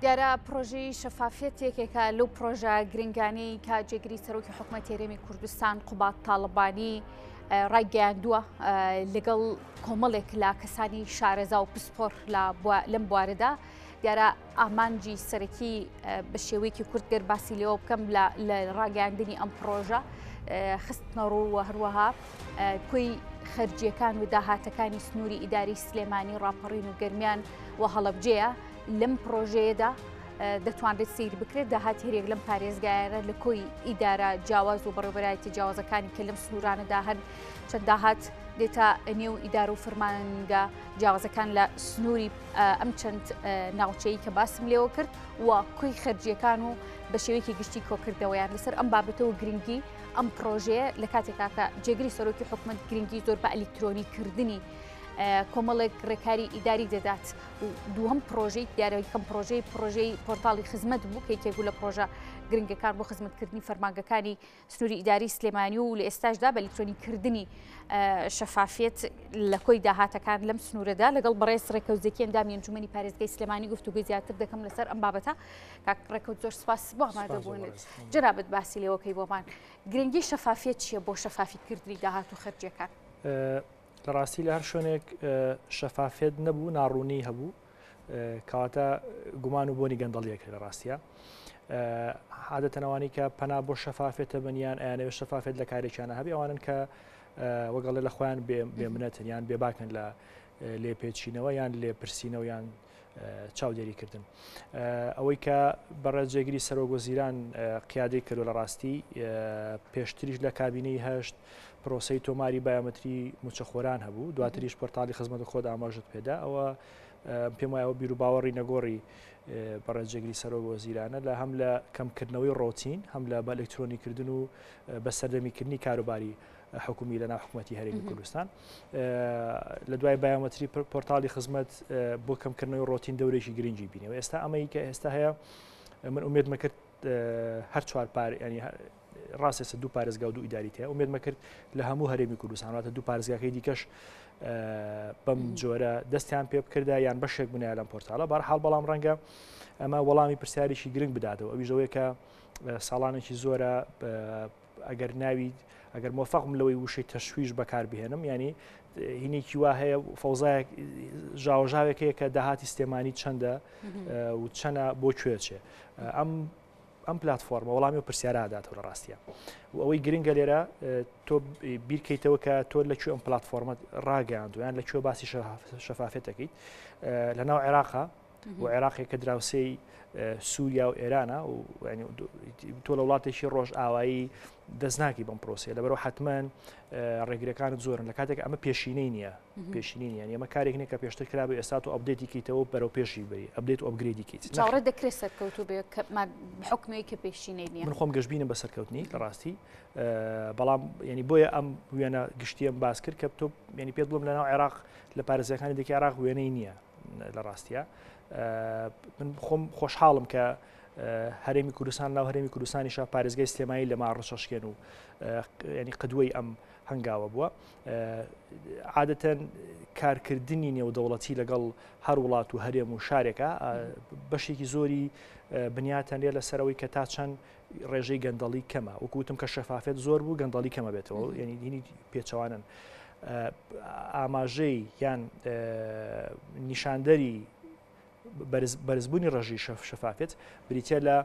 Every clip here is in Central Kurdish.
دیارە پرۆژەی شەفافیەت یەکێکە لەو پرۆژە گرنگانەی کە جێگری سەرۆکی حکومەتی هەرێمی کوردستان قوباد تاڵەبانی ڕایگەیاندووە لەگەڵ کۆمەڵێک لە کەسانی شارەزا و پسپۆر لەم بوارەدا دیارە ئامانجی سەرەکی بە شێوەیەکی کورت گەر باسی لێوە بکەم لە ڕاگەیاندنی ئەم پرۆژە خستنەڕوو و هەروەها کۆی خەرجیەکان و داهاتەکانی سنووری ئیداری سلێمانی ڕاپەڕین و گەرمیان و هەڵەبجەیە لەم پرۆژەیەدا دەتوانرێت سیر بکرێت داهاتی هەریەک لەم پارێزگایانە لە کۆی ئیدارە جیاواز و بەڕێوەبەرایەتی جیاوازەکانی کە لەم سنوورانەدا هەن چەند داهات دێتە نێو ئیدارە و فەرمانگە جیاوازەکان لە سنووری ئەم چەند ناوچەی کە باسم لێوە کرد و کۆی خەرجیەکان و بە شێوەیەکی گشتی کۆکردنەوەیان لەسەر ئەم بابەتەوە گرنگی ئەم پرۆژەیە لە کاتێکا کە جێگری سەرۆکی حکومەت گرنگی زۆر بە ئەلیکترۆنی کردنی کۆمەڵێک ڕێکاری ئیداری دەدات و دووەم پرۆژەی دیارە یەکەم پرۆژەی پرۆژەی پۆرتاڵی خزمەت بوو کە یەکێک بوو لە پرۆژە گرنگەکان بۆ خزمەتکردنی فەرمانگەکانی سنووری ئیداری سلێمانی و لە ئێستاشدا بە ئەلیکترۆنی کردنی شەفافیەت لە کۆی داهاتەکان لەم سنوورەدا لەگەڵ بەڕێز ڕێکەوت زەکی ئەندامی ئەنجومەنی پارێزگای سلێمانی گفتوگۆی زیاتر دەکەم لەسەر ئەم بابەتە کاک ڕێکەوت زۆر سپاس بۆ ئامادەبوونت جەنابت باسی لێوەکەی بۆمان گرنگی شەفافیەت چییە بۆ شەفافی کردنی داهات و خەرجیەکان؟ لە ڕاستی لە هەر شوێنێک شەفافیەت نەبوو ناڕوونی هەبوو کەواتە گومان و بۆنی گەندەڵیەک لە ڕاستە عادەتەن ئەوانەی کە پەنا بۆ شەفافێتە بنیان ئەیانەوێت شەفافێت لە کارێکیانە هەبی ئەوانن کە وەگەڵێ لە خۆیان بێمنەتن یان بێباکن لە لێپێچینەوە یان لێپرسینەوە یان چاودێریکردن. ئەوەی کە بەڕێز جێگری سەرۆک وەزیران قیادەی کردو لە ڕاستی پێشتریش لە کابینەی هەشت پرۆسەی تۆماری بایۆمەتری موچەخۆران هەبوو دواتریش پۆرتالی خزمەت خۆت ئاماژت پێدا ئەوە پێم وایە بیر و باوەڕی نەگۆڕی بەڕێز جێگری سەرۆک وەزیرانە لە هەم لە کەمکردنەوەی ڕۆتین هەم لە بە ئەلکترۆنیکردن و بە سەردەمیکردنی کاروباری حکومی لە ناو حکوومەتی هەرێمی کوردستان لە دوای بایۆمەتری پۆرتالی خزمەت بۆ کەمکردنەوەی ڕۆتین دەورێکی گرنگی بینەوە ئێستا ئەمەی کە ئێستا هەیە من ئومێدمە کرد هەر چوار پار ینی ڕاست ئێستا دوو پارێزگا و دوو ئیداری تیا ئومێدمە کرد لە هەموو هەرێمی کوردستان واتە دوو پارێزگاکەی دیکەش بەم جۆرە دەستیان پێ بکردا یان بەشێک بنایە لەم پۆرتالە بەرحاڵ بەڵام ڕەنگە ئەمە وەڵامی پرسیارێکی گرنگ بداتەوە ئەویش ئەوەیە کە ساڵانێکی زۆرە ئەگەر ناوی ئەگەر مۆفقم لەوەی وشەی تەشویش بەکار بهێنم ینی هینێکی وا هەیە فەوزایەک ژاوەژاوێک هەیە کە داهاتی سلێمانی چەندە و چەنە بۆ کوێچێ ئەم ئەم پلتفۆرمە وەڵامی و پرسیارە داتەوە لە ڕاستە و ئەوەی گرنگە لێرە تۆ بیرکەیتەوە کە تۆ لە کوێ ئەم پلتفۆرمە ڕاگەیاندو یان لە کوێ باسی شەفافێت دەکەیت لە ناو عێراقا و عێراقێک کە دراوسێی سووریا و ئێرانە و تۆ لە وڵاتێکی ڕۆژ ئاوایی دەست ناکی بەم پرۆسەیە لەبەرەوە حتمما ڕێگرەکانت زۆرن لە کاتێک ئەمە پێشینەی نییە پێشینی نییە ئەمە کارێک نییە کە پێشتر کرا بێ ئێستا تۆ update ی کەیتەوە بەرەو پێشی بری update و upgrade ی کەیت چاوەڕێ دەکرێت سەرکەوتوو بێ کە حکومەیە کە پێشینەی نییە من خۆم گەشبینم بە سەرکەوتنی لە ڕاستی بەڵام ینی بۆیە ئەم وێنە گشتیم باس کرد کە تۆ ینی پێت بڵم لەناو عێراق لە پارێزگاکانی دیکە عێراق وێنەی نییە لە ڕاستە من خۆم خۆشحاڵم کە هەرێمی کوردستان ناو هەرێمی کوردستانیشە پارێزگای سلێمانی لە ما ڕچەشکێن و ینی قدوەی ئەم هەنگاوە بووە عادەتەن کارکردنی نێودەوڵەتی لەگەڵ هەر وڵات و هەرێم و شارێکە بەشێکی زۆری بنیاتەنرێ لەسەرەوەی کە تا چەند ڕێژەی گەندەڵی کەمە وەکوتم کە شەفافێت زۆر بوو گەندەڵی کەمە بێتەوە یعنی دینی پێچەوانن ئاماژەی یان نیشاندەری بەرزبوونی ڕێژەی شەفافیەت بریتە لە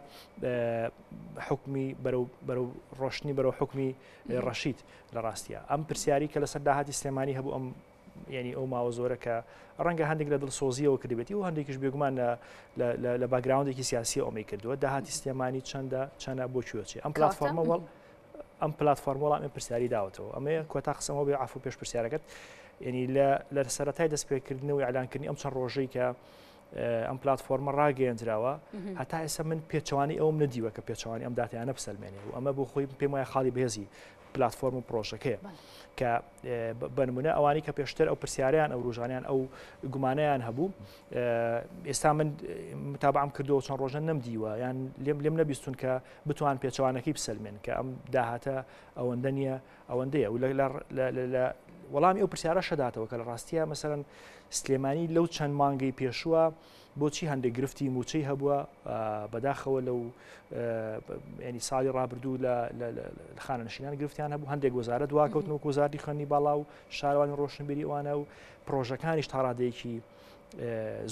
حکمی بەرەو ڕۆشتنی بەرەو حکمی ڕەشید لە ڕاستە ئەم پرسیاری کە لەسەر داهاتی سلێمانی هەبوو ئەم ینی ئەو ماوە زۆرە کە ڕەنگە هەندێک لە دڵسۆزیەوە کردبێتی و هەندێکیش بێگومان لە background ێکی سیاسی ئەومەی کردووە داهاتی سلێمانی چەندە چەنە بۆ کوێچێ ئەم پلتفۆرمە وەڵ ئەم پلتفۆرمە وەڵامی پرسیاری داوەتەوە ئەمەیە کۆتا قسەمەوە بێ عفو پێش پرسیارەکەت یعنی لە سەرەتای دەستپێکردن و ئیعلانکردنی ئەم چەند ڕۆژەی کە ئەم پلتفۆرمە ڕاگەیەندراوە هەتا ئێستا من پێچوانی ئەوم نەدیوە کە پێچوانی ئەم داتیانە بسەلمێنێ و ئەمە بۆ خۆی پێم وایە خاڵی بەهێزی پلتفۆرم و پرۆژەکەیە کە بەنمونە ئەوانی کە پێشتر ئەو پرسیاریان ئەو ڕژانیان ئەو گومانیان هەبوو ئێستا من متابعم کردەوە چەند ڕۆژە نەمدیوە یان لێم لێم نەبیستون کە بتوان پێچوانەکەی بسەلمێن کە ئەم داهاتە ئەوەندە نییە ئەوەندەیە و لە وەڵامی ئەو پرسیارە شەداتەوە کە لە ڕاستیە مەسەرەن سلێمانی لەو چەند مانگەی پێشووە بۆچی هەندێک گرفتی موچەی هەبووە بەداخەوە لەو ینی ساڵی ڕابردوو لە خانەنشینان گرفتیان هەبوو هەندێک وەزارەت دواکەوتن وەکو وەزارەتی خوێندنی باڵا و شارەوانی ڕۆشنبیری ئەوانە و پرۆژەکانیش تا ڕادەیەکی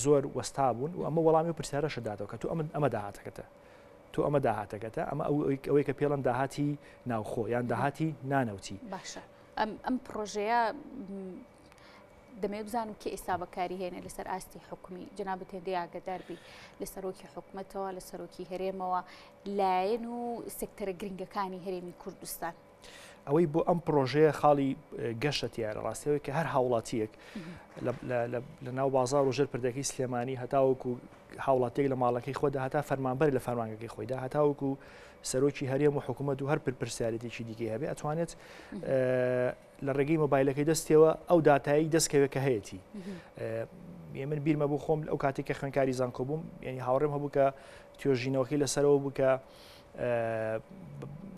زۆر وەستا بوون و ئەمە وەڵامی و پرسیارەشە داتەوە کە تۆ ئەمە ئەمە داهاتەکەتە تۆ ئەمە داهاتەکەتە ئەمە ئەوەی کە پێڵم داهاتی ناوخۆ یان داهاتی نانەوتی باشە ئەم پرۆژەیە دەمەوێت بزانم کێ ئێستا بەکاری هێنێ لەسەر ئاستی حکومی جەنابت هێندەی ئاگادار بی لە سەرۆکی حکومەتەوە لە سەرۆکی هەرێمەوە لایەن و سێکتەرە گرنگەکانی هەرێمی کوردستان. ئەوەی بۆ ئەم پرۆژەیە خاڵی گەشە تیارە ڕاستیەوەی کە هەر هاوڵاتیەک لە ناو بازار و ژێر پردەکەی سلێمانی هەتاوەکو هاوڵاتیەک لە ماڵەکەی خۆدا هەتا فەرمانبەر لە فەرمانگەکەی خۆیدا هەتاوەکو سەرۆکی هەرێم و حکوومەت و هەر پرسیارێتێکی دیکەی هەبێ ئەتوانێت لە ڕێگەی مۆبایلەکەی دەستەوە ئەو داتایی دەستکەوێت کە هەیەی من بیرمە بوو خۆم ئەو کاتێک کە خوێنکاری زانکۆ بووم یعنی هاوڕێم هەبوو کە توێژینەوەکەی لەسەرەوە بوو کە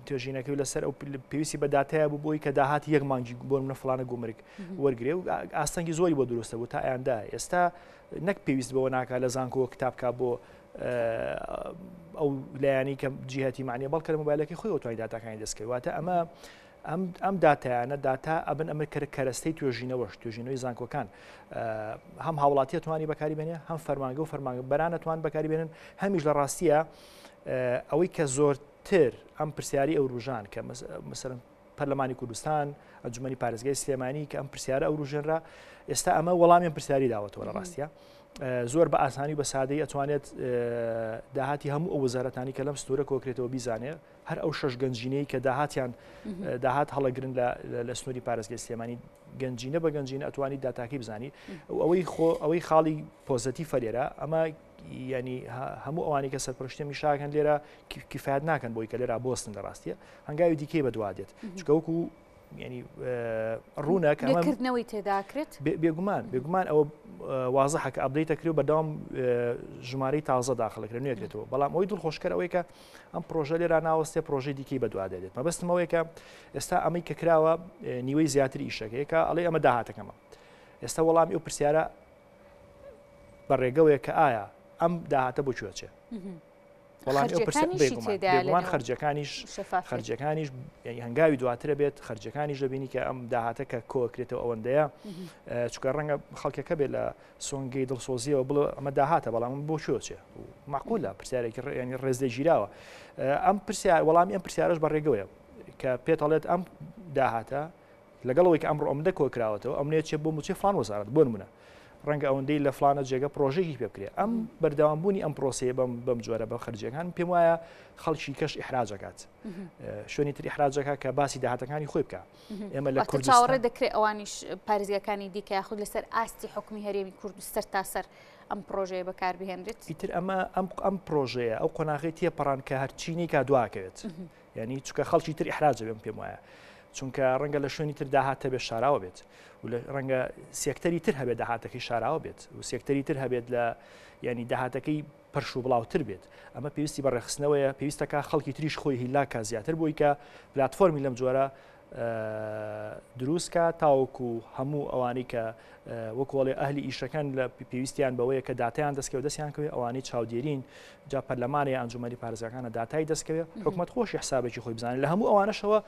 توێژینەکەی لەسەر ئەو پێویستی بە داتای بوو بۆی کە داهاتی یەک مانگی بۆ منە فلانە گومرگ وەرگێ و ئاستەنگی زۆری بۆ دروستە بوو تا ئەیاندا ئێستا نەک پێویست بەوە ناکات لە زانکۆوە کتابکە بۆ ئەو لایەنی کە جیهتی معنیە بەڵکە لە مۆبایلەکەی خۆی ئەوتوانی داتاکانی دەستکەوت واتە ئەمە ئەم ئەم داتایانە داتا ئەبن ئەمە کەرە کەرەستەی توێژینەوەش توێژینەوەی زانکۆکان هەم هاوڵاتیە توانی بەکاری بێنێ هەم فەرمانگە و فەرمانگە بەرانە توان بەکاری بێنن هەمیش لە ڕاستیە ئەوەی کە زۆرتر ئەم پرسیاری ئەوروژان کە مەسەرەن پەرلەمانی کوردستان ئەنجومەنی پارێزگای سلێمانی کە ئەم پرسیارە ئەوروژێنرا ئێستا ئەمە وەڵامیان پرسیاری داوەتەوە لە ڕاستە زۆر بە ئاسانی و بە سادەی ئەتوانێت داهاتی هەموو ئەو وەزارەتانی کە لەم سنوورە کۆکرێتەوە بیزانێ هەر ئەو شەش گەنجینەی کە داهاتیان داهات هەڵەگرن لە سنووری پارێزگای سلێمانی گەنجینە بە گەنجینە ئەتوانی داتاکەی بزانی ئەوەی خۆ ئەوەی خاڵی positive ە لێرە ئەمە ینی هەموو ئەوانی کە سەرپەرشتی میشاکەن لێرە کیفایەت ناکەن بۆی کە لێرا بۆستن لە ڕاستیە هەنگاوی دیکەی بەدوا دێت چونکە وەکو ینی ڕوونە کە کردنەوەی تێداکرێت بێگومان بێگومان ئەوە وازحە کە update ەکرێ و بەردەوام ژمارەی تازە داخلەکرێت نوێکرێتەوە بەڵام ئەوەی دڵخۆشکەر ئەوەی کە ئەم پرۆژە لێرا ناوەستێ پرۆژەی دیکەی بەدوا دێت مەبەستم ئەوەیە کە ئێستا ئەمەی کە کراوە نیوەی زیاتر ئیشەکەیە کە ئەڵێ ئەمە داهاتەکەمە ئێستا وەڵامی ئەو پرسیارە بە ڕێگەوەیە کە ئایا ئەم داهاتە بۆ کوێ چێ وەڵامی ئەو پرسیارە بێگومان خەرجەکانیش خەرجەکانیش یعنی هەنگاوی دواترە بێت خەرجەکانیش دەبینی کە ئەم داهاتە کە کۆکرێتەوە ئەوەندەیە چکە ڕەنگە خەڵکەکە بێت لە سۆنگەی دڵسۆزیەوە بڵێ ئەمە داهاتە بەڵام بۆ کوێ چێ معقولە پرسیارێکی ینی ڕێز لێگیراوە ئەم پرسیار وەڵامی ئەم پرسیارش بە ڕێگەوەیە کە پێتەڵێت ئەم داهاتە لەگەڵ ئەوەی کە ئەمڕۆ ئەمدە کۆکراوەتەوە ئەم نێچێ بۆ موچەی فلان وەزارەت بۆ نمونە ڕەنگە ئەوەندەی لە فلانە جێگە پرۆژێکی پێ بکرێ ئەم بەردەوامبوونی ئەم پرۆسەیە بەم بەم جۆرە بە خەرجیەکان پێم وایە خەڵکی کەش ئیحراجەکات شوێنی تر ئیحراجەکە کە باسی داهاتەکانی خۆی بکە ئێمە لە کوردستان چاوەڕێ دەکرێت ئەوانیش پارێزگاکانی دیکە یاخود لەسەر ئاستی حکومی هەرێمی کوردستان تا سەر ئەم پرۆژەیە بەکاربهێنرێت ئیتر ئەمە ئەم ئەم پرۆژەیە ئەو قۆناغی تێپەڕان کە هەرچینی کا دواکەوێت یانی چونکە خەڵکی تر ئیحراج دەبێت پێم وایە چونکە ڕەنگە لە شوێنی تر داهات هەبێت شاراوە بێت و لە ڕەنگە سێکتەری تر هەبێت داهاتەکەی شاراوە بێت و سێکتەری تر هەبێت لە ینی داهاتەکەی پەرش و بڵاوتر بێت ئەمە پێویستی بە ڕێخستنەوەیە پێویستەکە خەڵکی تریش خۆی هیلاکە زیاتر بۆی کە پلاتفۆرمی لەم جۆرە دروست کا تاوەکو هەموو ئەوانەی کە وەکۆڵێ ئەهلی ئیشەکەن لە پێویستیان بەوەیە کە داتایان دەستکەوت دەستیان کەوێ ئەوانەی چاودێرین جا پەرلەمانە ئەنجومەنی پارێزگاکانە داتای دەستکەوێ حکومەت خۆشی حسابێکی خۆی بزانێت لە هەموو ئەوانەشەوە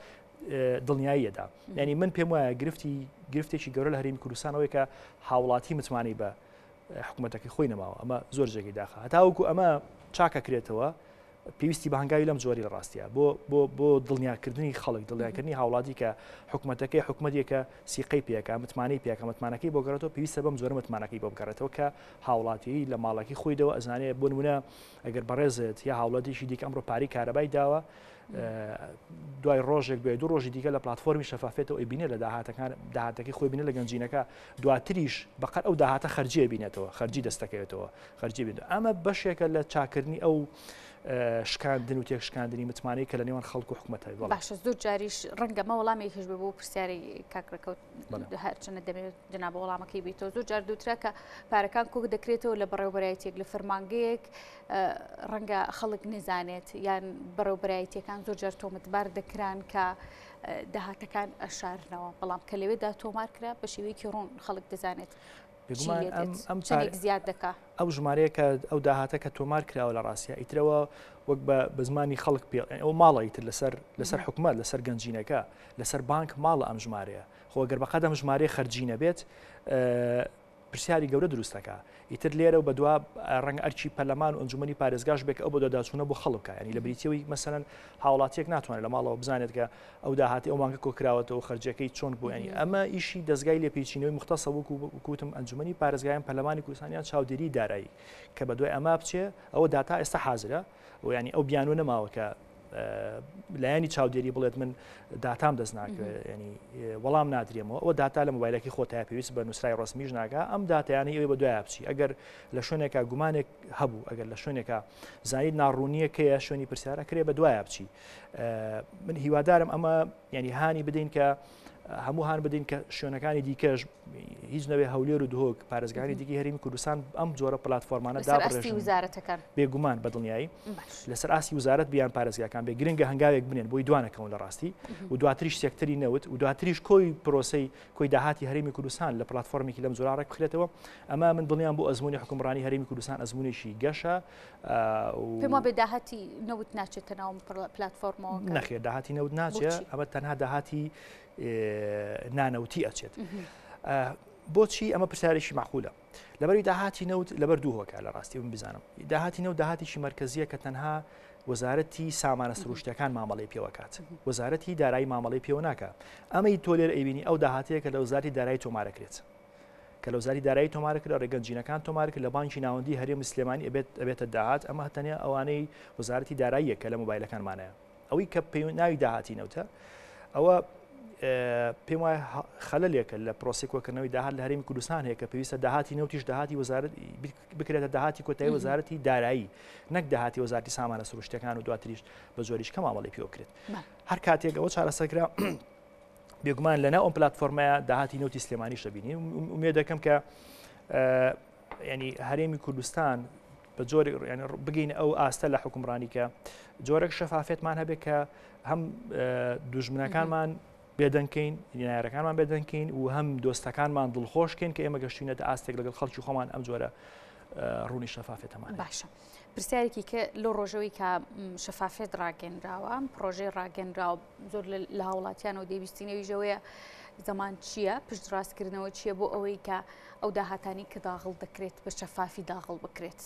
دڵنیاییەدا یعنی من پێم وایە گرفتی گرفتێکی گەورە لە هەرێمی کوردستانەوەی کە هاوڵاتی متمانەی بە حکوومەتەکەی خۆی نەماوە ئەمە زۆر جێگەی داخە هەتاوەکو ئەمە چاکەکرێتەوە پێویستی بە هەنگاوی لەم جۆری لە ڕاستیە بۆ بۆ بۆ دڵنیاکردنی خەڵک دڵنیاکردنی هاوڵاتی کە حکومەتەکەی حکومەتێکە سیقەی پێکا متمانەی پێکە متمانەکەی بۆ گەڕێتەوە پێویستە بەم جۆرە متمانەکەی بۆ بگەڕێتەوە کە هاوڵاتی لە ماڵەکەی خۆیدەوە ئەزانێ بۆ نمونە ئەگەر بەڕێزت یا هاوڵاتیشی دیکە ئەمڕۆ پارەی کارەبای داوە دوای ڕۆژێک دوای دوو ڕۆژی دیکە لە پلتفۆرمی شەفافێتەوە ئەیبینێ لە داهاتەکان داهاتەکەی خۆی بینێ لە گەنجینەکە دواتریش بەقەر ئەو داهاتە خەرجیە بینێتەوە خەرجی دەستەکەوێتەوە خەرجی بێت ئەمە بەشێکە لە چاکردنی ئەو شکاندن و تێکشکاندنی متمانەی کە لە نێوان خەڵک و حکومەت هەیە. باشە زۆر جاریش ڕەنگە مە وەڵامێکیش بێ بۆ پرسیاری کاک ڕێکەوت هەرچەندە دەمەوێت جەناب وەڵامەکەی بیتەوە زۆر جار دوترا کە پارەکان کۆک دەکرێتەوە لە بەڕێوبەرایەتێک لە فەرمانگەیەک ڕەنگە خەڵک نەزانێت یان بەڕێوبەرایەتیەکان. وەزارەتەکان زۆر جار تۆمەتبار دەکران کە داهاتەکان ئەشارنەوە، بەڵام کە لەوێدا تۆمار کرا بە شێوەیەکی ڕوون خەڵک دەزانێت بێگومان ئەم چەندێک زیاد دەکا. ئەو ژمارەیە کە ئەو داهاتە کە تۆمار کراوە لە ڕاستە ئیترەوە وەک بە زمانی خەڵک پێ ئەو ماڵە ئیتر لەسەر لەسەر حکومەت لەسەر گەنجینەکە لەسەر بانک ماڵە ئەم ژمارەیە خۆ گەر بەقەد ئەم ژمارەیە خەرجی نەبێت پرسیاری گەورە دروست دەکا. ئیتر لێرە و بەدوا ڕەنگە ئەرکی پەرلەمان و ئەنجومەنی پارێزگاش بێت کە ئەو بەدواداچوونە بۆ خەڵک بکا. یانی لە بریتیەوەی مەسەلەن هاوڵاتییەک ناتوانێت لە ماڵەوە بزانێت کە ئەو داهاتەی ئەو مانگە کۆکراوەتەوە خەرجیەکەی چۆن بوو. یانی ئەمە ئیشی دەزگای لێپێچینەوەی موختەسە وەکو وتم ئەنجومەنی پارێزگا یان پەرلەمانی کوردستان یان چاودێریی دارایی کە بەدوای ئەمە بچێ ئەوە داتا ئێستا حازرە و یانی ئەو بیانووە نەماوە کە لایەنی چاودێری بڵێت من داتام دەست ناکەوێت ینی وەڵام نادرێمەوە ئەوە داتا لە مۆبایلەکەی خۆتای پێویست بە نووسرای ڕسمیش ناکە ئەم داتیانەی ئەوێ بە دوای بچی ئەگەر لە شوێنێکە گومانێک هەبوو ئەگەر لە شوێنێکە زانیت ناڕوونیەکەیە شوێنی پرسیارە کرێ بە دوای بچی من هیوادارم ئەمە ینی هانی بدەین کە هەموو هان بدەین کە شوێنەکانی دیکەش هیچ نەوێ هەولێر و دهۆک پارێزگانی دیکەی هەرێمی کوردستان ئەم جۆرە پلتفۆرمانە دابڕێژن وزارەتەکان بێگومان بە دڵنیایی لەسەر ئاستی وزارەت بیان پارێزگاکان بێ گرنگە هەنگاوێک بنێن بۆی دوانەکەون لە ڕاستی و دواتریش سێکتەری نەوت و دواتریش کۆی پرۆسەی کۆی داهاتی هەرێمی کوردستان لە پلتفۆرمێکی لەم جۆرە ڕێک بخرێتەوە ئەمە من دڵنیام بۆ ئەزمموی حکومڕانی هەرێمی کوردستان ئەزمونێکی گەشە پێم وابێ داهاتی نەوت ناچێتە ناو پلتفۆرمەوە نەخێر داهاتی نەوت ناچێت ئەمە تەنها داهاتی نانەوتی ئەچێت. بۆچی ئەمە پرسیارێکی معقولە لەبەری داهاتی نەوت لەبەر دوو هۆکار لە ڕاستی من بزانم داهاتی نەوت داهاتێکی مەرکەزیە کە تەنها وەزارەتی سامانە سروشتەکان مامەڵەی پێوەکات وەزارەتی دارایی مامەڵەی پێوە ناکە ئەمەی تۆ لێر ئەیبینی ئەو داهاتەیە کە لە وەزارەتی دارایی تۆمارەکرێت کە لە وەزارەتی دارایی تۆمار کرا ڕێگەنجینەکان تۆمار کرد لە بانکی ناوەندی هەرێم سلێمانی ئەبێت ئەبێتە داهات ئەمە تەنیا ئەوانەی وەزارەتی داراییە کە لە مۆبایلەکانمانەیە ئەوەی کە ناوی داهاتی نەوتە ئەوە پێم وایە خەلەلێکە لە پرۆسی کۆکردنەوەی داهات لە هەرێمی کوردستان هەیە کە پێویستە داهاتی نەوتیش داهاتی وەزارەت بکرێتە داهاتی کۆتایی وەزارەتی دارایی نەک داهاتی وەزارتی سامانە سروشتەکان و دواتریش بە زۆریش کە مامەڵی پێوە کرێت هەر کاتێک ئەوە چارەسەرکرا بێگومان لەناو ئەم پلتفۆرمەیە داهاتی نەوتی سلێمانیش دەبینین ئومێد دەکەم کە ینی هەرێمی کوردستان بە جۆرێک بگەینە ئەو ئاستە لە حکومڕانی کە جۆرێک شەفافێتمان هەبێت کە هەم دوژمنەکانمان بێدەنکەین نارەکانمان بێدەنکەین و هەم دۆستەکانمان دڵخۆشکەین کە ئێمە گەشتینەتە ئاستێک لەگەڵ خەڵکی خۆمان ئەم جۆرە ڕوونی شەفافێتەمان باشە. پرسیارێکی کە لەو ڕۆژەوەی کە شەفافێت ڕاگەنراوە پرۆژەی ڕاگەنراوە زۆر لە هاوڵاتیانەوە دەیویستینەویژەوەیە زەمان چییە پشتڕاستکردنەوە چییە بۆ ئەوەی کە ئەو داهاتانی کە داغڵ دەکرێت بە شەفافی داغڵ بکرێت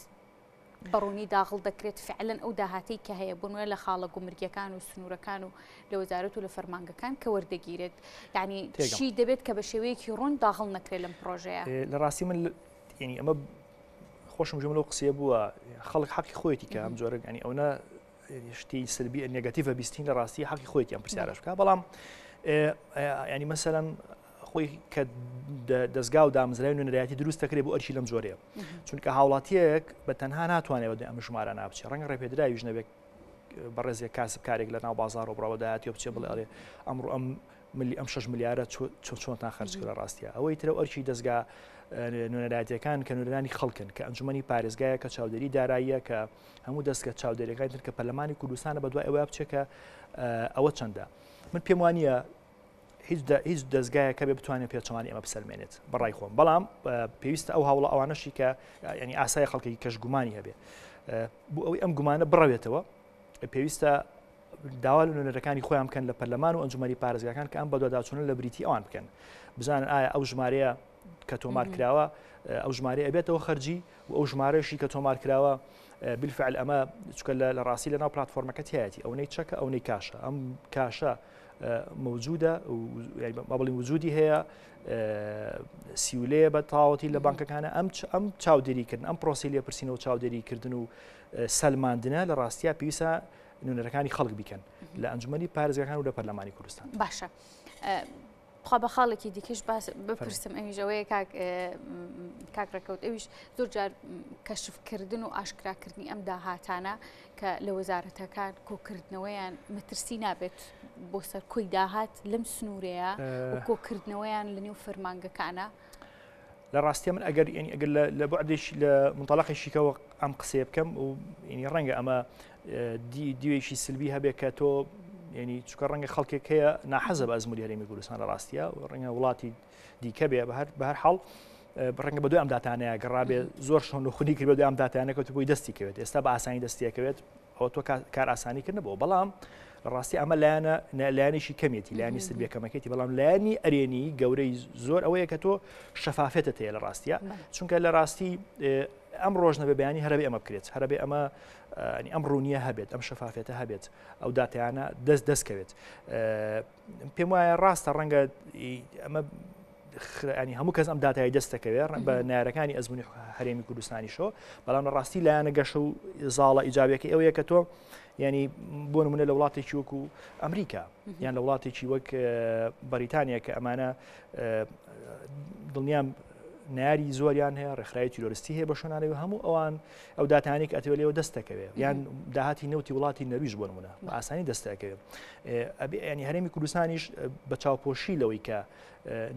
بەڕوونی داغڵ دەکرێت فعلەن ئەو داهاتەی کە هەیە بۆ نموونە لە خاڵە گومرگیەکان و سنوورەکان و لە وەزارەت و لە فەرمانگەکان کە وەردەگیرێت یعنی چی دەبێت کە بە شێوەیەکی ڕوون داغڵ نەکرێت لەم پرۆژەیە لە ڕاستی من ینی ئەمە خۆشم گوێم لەو قسەیە بووە خەڵک حەقی خۆیەتی کە ئەم جۆرە ینی ئەوە شتی سلبی negative ە بیستین لە ڕاستی حەقی خۆیەتی ئەم پرسیارەش بکە بەڵام ینی مەسەلەن خۆی کە دەستگا و دامزراوی نوێنەرایەتی دروست دەکرێت بۆ ئەرکی لەم جۆرەیە چونکە هاوڵاتیەک بە تەنها ناتوانێت بە ئەم ژمارە نابچێت ڕەنگە ڕێپێدراویش نەبێت بەڕێزێک کاسبکارێک لە ناو بازار و بڕەوەدایەتی و بچێ بڵێ ئەڵێ ئەمڕۆ ئەم ملی ئەم 6 ملیارە چۆن چۆنتان خەرج کرد لە ڕاستیە ئەوەی ترە ئەرکی دەستگا نوێنەرایەتیەکان کە نوێنەرانی خەڵکن کە ئەنجومەنی پارێزگایە کە چاودێری داراییە کە هەموو دەستگە چاودێریەکانی تر کە پەرلەمانی کوردستانە بەدوای ئەوە بچێت کە ئەوە چەندە من پێم وانە هیچ هیچ دەستگایەک هەبێ بتوانێت پێچەوانی ئەمە بسەلمێنێت بەڕای خۆم بەڵام پێویستە ئەو هەوڵە ئەوانەشی کە ینی ئاسای خەڵکی کەش گومانی هەبێ بۆ ئەوەی ئەم گومانە بڕەوێتەوە پێویستە داوا لە نوێنەرەکانی خۆیان بکەن لە پەرلەمان و ئەنجومەنی پارێزگاکان کە ئەم بەدواداچوونە لە بریتی ئەوان بکەن بزانن ئایا ئەو ژمارەیە کە تۆمار کراوە ئەو ژمارەیە ئەبێتەوە خەرجی و ئەو ژمارەشی کە تۆمار کراوە بالفعل ئەمە چکە لە ڕاستی لە ناو پلتفۆرمەکە تایەتی ئەونەی چەکە ئەونەی کاشە ئەم کاشە موجودە با بڵین وجودی هەیە سیولەیە بە تەواوەتی لە بانکەکانە ئەم ئەم چاودێریکردن ئەم پرۆسی لێپرسینەوە چاودێریکردن و سەلماندنە لە ڕاستیا پێویستە نوێنەرەکانی خەڵک بیکەن لە ئەنجومەنی پارێزگاکان و لە پەرلەمانی کوردستان. باشە خوا بە خاڵێکی دیکەش باس بپرسم ئەویش ئەوەیە کاک کاک ڕێکەوت ئەویش زۆر جار کەشفکردن و ئاشکراکردنی ئەم داهاتانە کە لە وەزارەتەکان کۆکردنەوەیان مەترسی نابێت بۆ سەر کۆی داهات لەم سنوورەیە و کۆکردنەوەیان لە نێو فەرمانگەکانە. لە ڕاستیە من ئەگەر ینی ئەگەر لە بعدێکی لە منتەڵقێکیکەوە ئەم قسەیە بکەم و ینی ڕەنگە ئەمە دیوێکی سلبی هەبێت کە تۆ ینی چکە ڕەنگە خەڵکێک هەیە ناحەزە بە ئەزموری هەرێمی کوردستان لە ڕاستیە و ڕەنگە وڵاتی دیکە بێ بە هەر بە هەر حاڵ ڕەنگە بە دوای ئەم داتانەیە گەڕابێ زۆر شۆن و خونی کرد بە دوای ئەم داتانە کەوت بۆی دەستی کەوێت ئێستا بە ئاسانی دەستیەکەوێت ئەوە تۆ کار ئاسانی کردن بۆ بەڵام ڕاستی ئەمە لایەنە لایەنێکی کەمێتی لایەنی سلبیە کەمەکەیتی بەڵام لایەنی ئەرێنی گەورەی زۆر ئەوەیە کە تۆ شەفافێتت هەیە لە ڕاستیە چونکە لە ڕاستی ئەم ڕۆژ نەبێ بەیانی هەرەبێ ئەمە بکرێت هەرەبێ ئەمە ئەم ڕوونیە هەبێت ئەم شەفافێتە هەبێت ئەو داتیانە دەست دەستکەوێت پێم وایە ڕاستە ڕەنگە ئەمە ینی هەموو کەس ئەم داتای دەست دەکەوێت بە نارەکانی ئەزمموی هەرێمی کوردستانیشەوە بەڵام لە ڕاستی لایەنە گەشە و زاڵە ئیجابەکە ئەوەیە کە تۆ ینی بۆ نمونە لە وڵاتێکی وەکو ئەمریکا یان لە وڵاتێکی وەک بەریتانیا کە ئەمانە دڵنیام ناری زۆریان هەیە ڕێکخراوی تیرۆریستی هەیە بە شوێنانەوە هەموو ئەوان ئەو داتانێک ئەتەوە لێوە دەست دەکەوێت یان داهاتی نەوتی وڵاتی نەرویج بۆ نمونە بە ئاسانی دەست دەکەوێت ینی هەرێمی کوردستانیش بە چاوپۆشی لەوەی کە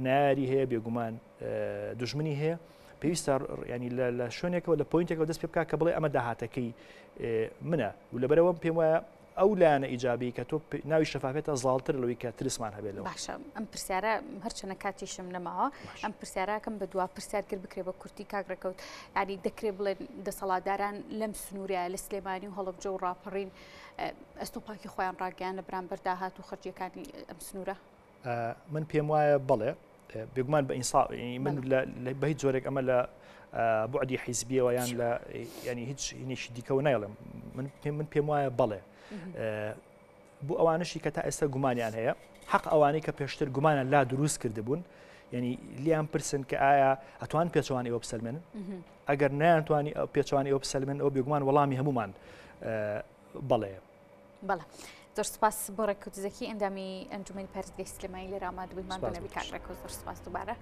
ناری هەیە بێگومان دژمنی هەیە پێویستە ینی لە شوێنێکەوە لە point ێکەوە دەست پێ بکە کە بڵێ ئەمە داهاتەکەی منە و لەبەرەوەم پێم وایە ئەو لایەنە ئیجابی کە تۆ ناوی شەفافێتە زاڵتر لەوەی کە ترسمان هەبێت لەوە. باشە ئەم پرسیارە هەرچەنە کاتیشم نەماوە ئەم پرسیارەکەم بە دوا پرسیار کرد بکرێ بە کورتی کاک ڕێکەوت یعنی دەکرێ بڵێن دەسەڵاتداران لەم سنوورە لە سلێمانی و هەڵەبجە و ڕاپەڕین ئەستۆ پاکی خۆیان ڕاگەیان لە بەرامبەر داهات و خەرجیەکانی ئەم سنوورە؟ من پێم وایە بەڵێ بێگومان بە ئینسا من بە هیچ جۆرێک ئەمە لە بعدی حیزبیەوە یان لە ینی هیچ هینێکی دیکەوە نایڵم من پێم من پێم وایە بەڵێ بۆ ئەوانشی کە تا ئێستا گومانیان هەیە حەق ئەوانەی کە پێشتر گومانیان لا دروست کردبوون ینی لیان پرسن کە ئایا ئەتوان پێچوان ئێوە بسەلمێنن ئەگەر نیانتوانی پێچوانی ئەو بسەلمێن ئەو بێگومان وەڵامی هەمومان بەڵێ. بەڵێ زۆر سپاس بۆ ڕێککەوت زەکی ئەندامی ئەنجومەنی پارێزگای سلێمانی لێرە ئامادەبووی ماندوو نەبی کاک ڕێکەوت زۆر سپاس دووبارە.